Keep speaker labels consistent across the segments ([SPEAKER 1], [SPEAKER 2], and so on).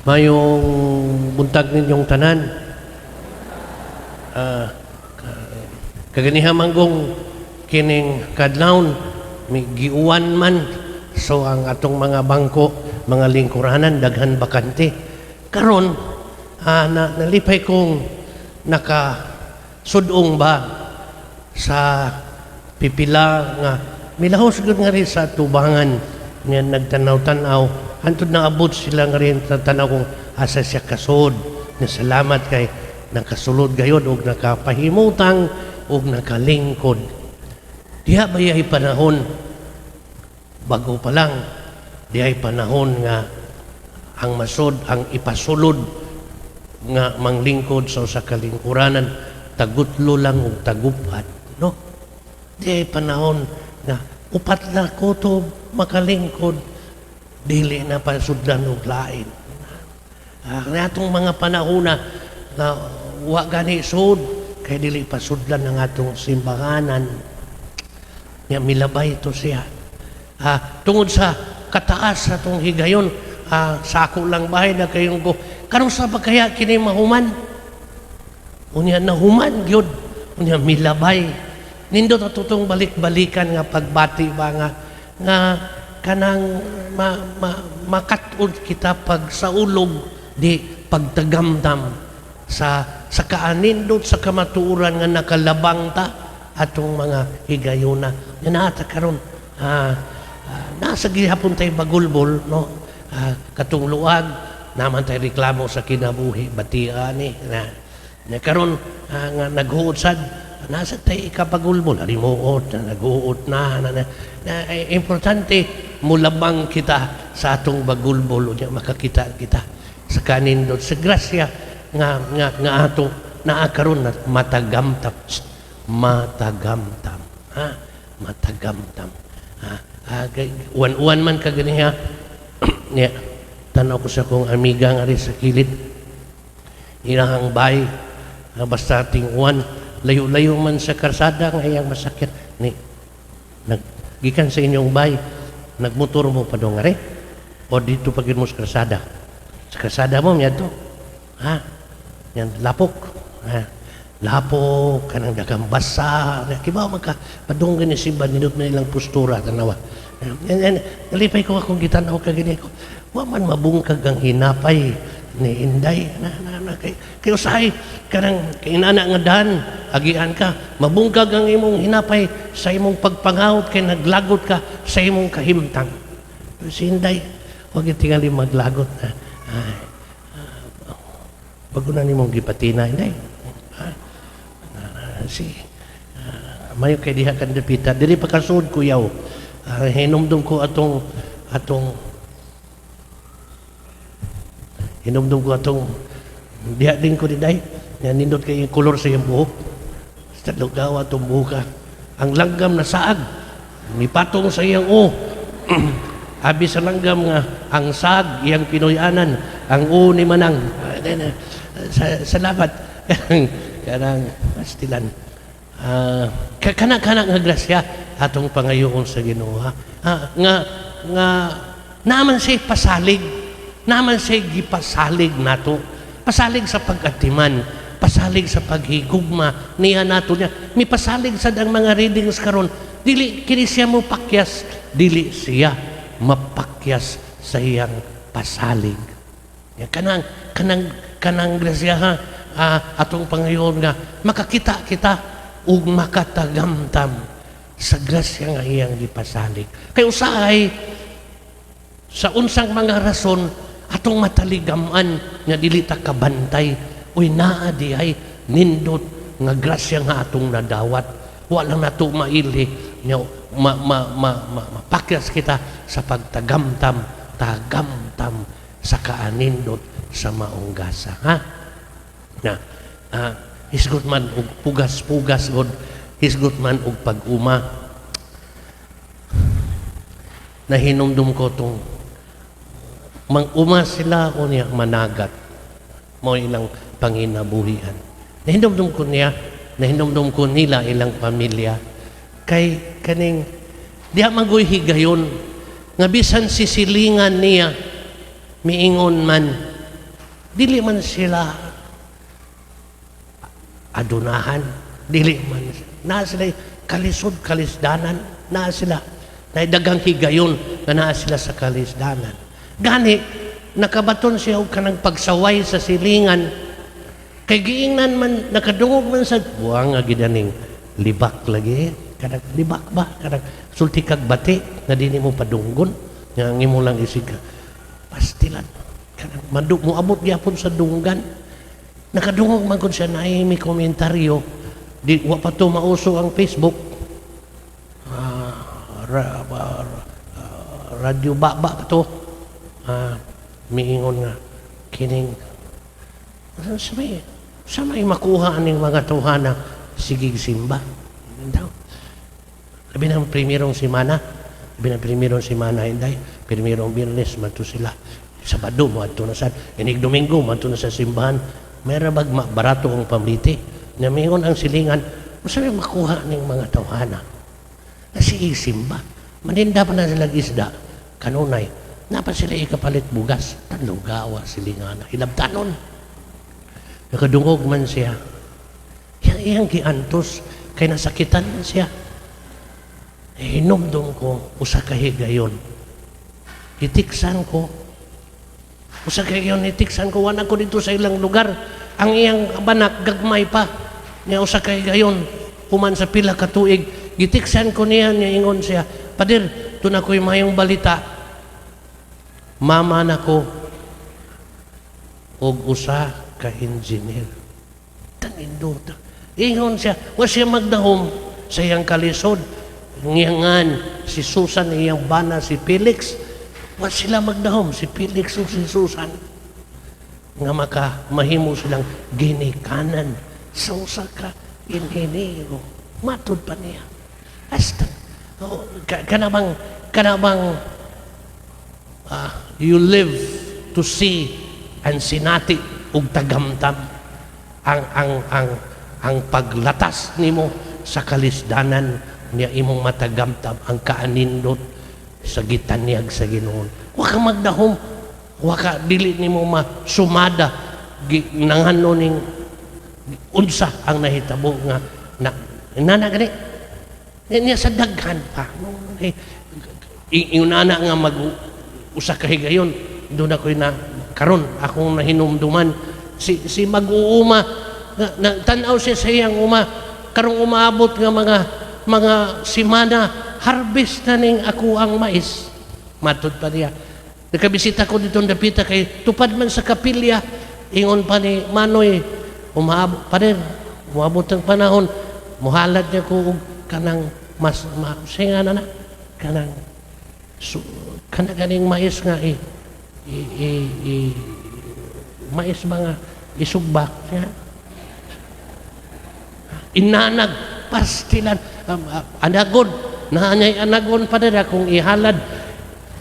[SPEAKER 1] Mayong buntag ninyong tanan. Kaganiha manggong kining kadlawon may giuwan man, so ang atong mga bangko, mga lingkuranan, daghan bakante. Karon nalipay kong naka sudong ba sa pipila nga milahos gud nga rin sa tubangan nga nagtanaw-tanaw hantod naabot sila nga rin sa tanaw kung asa siya kasud. Nga salamat kay nakasulod gayod og nakapahimutang og nakalingkod. Diha ba ay panahon, bago pa lang dihay panahon nga ang masod ang ipasulod nga manglingkod sa usa ka lingkuranan, tagutlo lang og tagupat, no? Dihay panahon nga upat na kutob makalingkod, dili na pasudlan og lain. Atong mga panahon na nga wa gani sud kay dili pasudlan ang atong simbahanan nya, milabay to siya. Tungod sa kataas sa atong higayon, sa ako lang bahay na kayong ko karon sa pa kaya kini mahuman? Unya nahuman gyud, unya milabay. Nindot atong balik-balikan nga pagbati ba nga kanang makat-on kita pag saulog di pagtagamdam sa kaanindot sa kamatuoran nga nakalabang ta atong mga higayuna nga naa ta karon. Nasa gihapon tay bagulbol, no? Katong luag naman tay reklamo sa kinabuhi, batian ni na, na karon nga naghuot sad, nasa tay ikapagulbol, halimuot na naghuot na, importante mulabang kita sa atong bagulbol, unya makakita kita sa kanindot sa grasya nga ato naa karon na matagamtam, matagamtam, ha, matagamtam, ha. Uwan-uwan man ka ganiha niya, tanaw ko sa akong amiga nga rin sa kilid, ilahang bay, basta ting-uwan, layo-layo man sa karsada nga iyang masakyan ni nag gikan sa inyong bay, nagmotor mo pa dong are o dito pag mo sa karsada? Sa karsada mo miadto, ha? Yan lapok, ha? Lapok kanang daghang basa. Kibaw man ka padung gani simba, nindot man ilang postura, tanawa. And nalipay ko akong gitan-aw ka gani ko, wa man mabungkag ang hinapay ni Inday na kay usahay kanang kay inana nga dan agian ka, mabungkag ang imong hinapay sa imong pagpangawot kay naglagot ka sa imong kahimtang. Pero si Inday wag tingali maglagot na. Ay, bago na nimong gipatina, Inday. Si mayo kay diha kan dapita diri pa kasud kuyaw. Hinumdum ko atong hinumdum ko atong diha din ko diday nga nindot kay kolor sa iyang buhok sa lugaw atong buhok ka. Ang langgam na saag mipatong sa iyang o abi sa langgam nga ang saag iyang Pinoyanan, ang o ni Manang. Salamat kanang pastilan. Kana kana nga grasya atong pangayoon sa Ginoo, ha? Nga naman siya pasalig, naman siya gipasalig nato, pasalig sa pag-atiman, pasalig sa paghigugma niya nato niya. May pasalig sad ang mga readings karon. Dili kini siya mo pakyas, dili siya mapakyas sa iyang pasalig. Ya, kanang grasya, ha, atong pangayoon nga makakita kita ug makatagamtam sa grasya nga iyang gipasalig. Kay usahay sa unsang mga rason atong mataligaman nga dili ta kabantay, uy, naa di ay nindot nga grasya nga atong nadawat. Wa lang nato maili nya ma, ma, ma, ma, mapakyas kita sa pagtagamtam, tagamtam sa kaanindot sa maong gasa, ha? Na hisgot man og pugas-pugas god, hisgot man og pag-uma. Nahinumdum ko tong mang-uma sila o niya managat mo ilang panginabuhian. Nahinumdum ko niya, nahinumdum ko nila ilang pamilya kay kaning diha magoy higayon nga bisan sisilingan niya miingon man. Dili man sila adunahan, dili man na sila kalisod kalisdanan, na sila na daghang higayon nga naa sila sa kalisdanan. Gani nakabaton siya og kanang pagsaway sa silingan kay giingnan man, nakadungog man sa buang nga gidaning libak lagi, kanang libak ba, kanang sulti kag bati nga dili mo padunggon, nga ang imo lang isig pastilan, kanang madu moabot gyapon sa dunggan. Nakadungog man gud siya naay may komentaryo. Di wa pa to mauso ang Facebook, radyo ba pa to, miingon nga kining sa may makuha aning mga tawhana sigig simba daw. Labi ng primerong simana, labi ng primerong simana, inday, primerong Biyernes, manto sila. Sabado, moadto na sa, inig Domingo, manto na sa simbahan. May rabag barato ang pamliti. Namingon ang silingan, sa may makuha ning mga tawhana na sige simba. Maninda pa na sila isda, kanunay, napa sila ikapalit bugas, tanlugawa silingana, hilabtanon. Nakadungog man siya. Iyang, iyang giantos, kay nasakitan man siya. Eh, hinumdum ko, usa ka higayon. Gitiksan ko. Usa ka higayon, itiksan ko, wala ko dito sa ilang lugar. Ang iyang banak, gagmay pa. Niya usa ka higayon, human sa pila ka tuig, gitiksan ko niya, niya ingon siya, "Pader, tuna ko'y mayong balita. Mama na ko og usa ka engineer." Tanindota. Ingon siya, wa siya magdahom sa iyang kalisod. Ngiyangan si Susan, iyang bana si Felix. Wa sila magdahom, si Felix ug si Susan. Nga maka mahimo silang ginikanan sa usa ka inhinero. Matud pa niya. Hasta, oh, kana bang you live to see and sinati og tagamtam ang paglatas nimo sa kalisdanan niya, imong matagamtam ang kaanindot sa gitanyag sa Ginoo. Wa ka magdahom, wa ka, dili nimo masumada nangano ning unsa ang nahitabo nga na nana gani niya sa daghan pa no, eh, ingon ana nga mag usa ka higayon doon ako'y na karon akong nahinumduman si mag-uuma na tan-aw siya sa iyang uma karong umaabot nga mga simana, harvest na ning ako ang mais. Matud pa niya, nakabisita ko dito dapita kay tupad man sa kapilya. Ingon pa ni Manoy, umaabot pa rin, umabot ang panahon, muhalad niya ko og kanang mas ma, nga na na kanang su, kana ganing mais nga i mais mga isugbak nga inanag pastilan, anagon na anyay anagon pa dira kung ihalad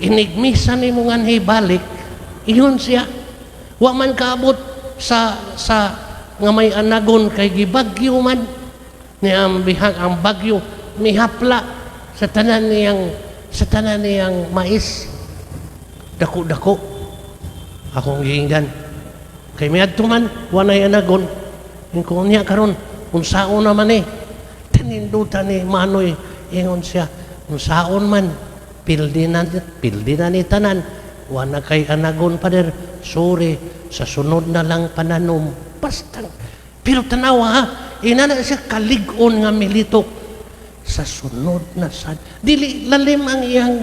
[SPEAKER 1] inigmisa ni mo nganhi balik. Ingon siya, wa man kaabot sa nga may anagon kay gibagyo man ni ang bihag, ang bagyo mihapla sa tanan niyang mais. Dako-dako akong giinggan kay miadto man wanay anagon. Ingon niya, karon unsaon naman eh tanindutan ni Manoy. Ingon siya, unsaon man, pildi na ni tanan, wana kay anagon, pader, sorry, sa sunod na lang pananom. Basta pero tanawa ha, inana siya kalig-on nga militok sa sunod na sad. Dili lalim ang iyang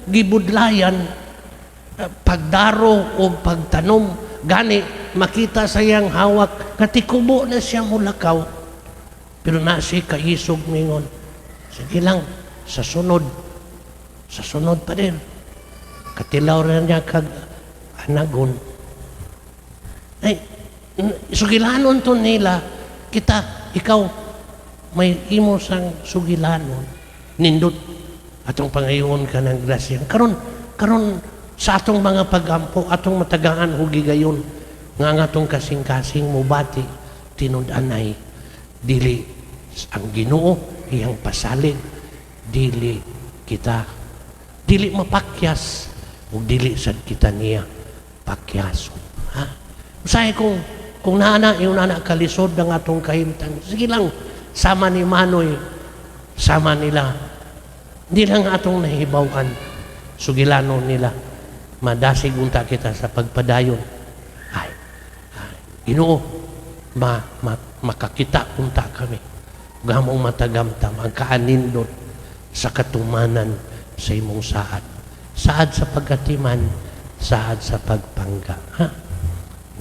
[SPEAKER 1] gibudlayan, pagdaro o pagtanom. Gani makita sa iyang hawak katikubo na siya mulakaw, pero na siya kaisog mingon, sige lang, sa sunod, sa sunod pa din katilaw na niya kag anagon. Ay sugilanon to nila kita. Ikaw may imo sang sugilanon. Nindot atong pangayon ka ng grasya karon karon sa atong mga pagampo, atong matagaan og higayon nga ang atong kasing-kasing mubati tinud-anay dili ang Ginoo iyang pasalig, dili kita, dili mapakyas ug dili sad kita niya pakyason, ha. Usahay kung naa na ingon ana kalisod ang atong kahimtang, sige lang, sama ni Manoy, sama nila. Hindi lang atong nahibaw-an, sugilanon nila. Madasig unta kita sa pagpadayon. Ay, ay, Ginoo, makakita unta kami. Gamong matagamtam ang kaanindot sa katumanan sa imong saad. Saad sa pagkatiman, saad sa pagpangga. Ha?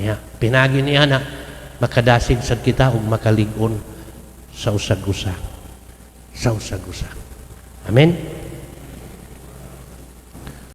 [SPEAKER 1] Niya, pinagi niya na makadasig sad kita ug makalig-on sa usag-usa. Sa usag-usa. Amen?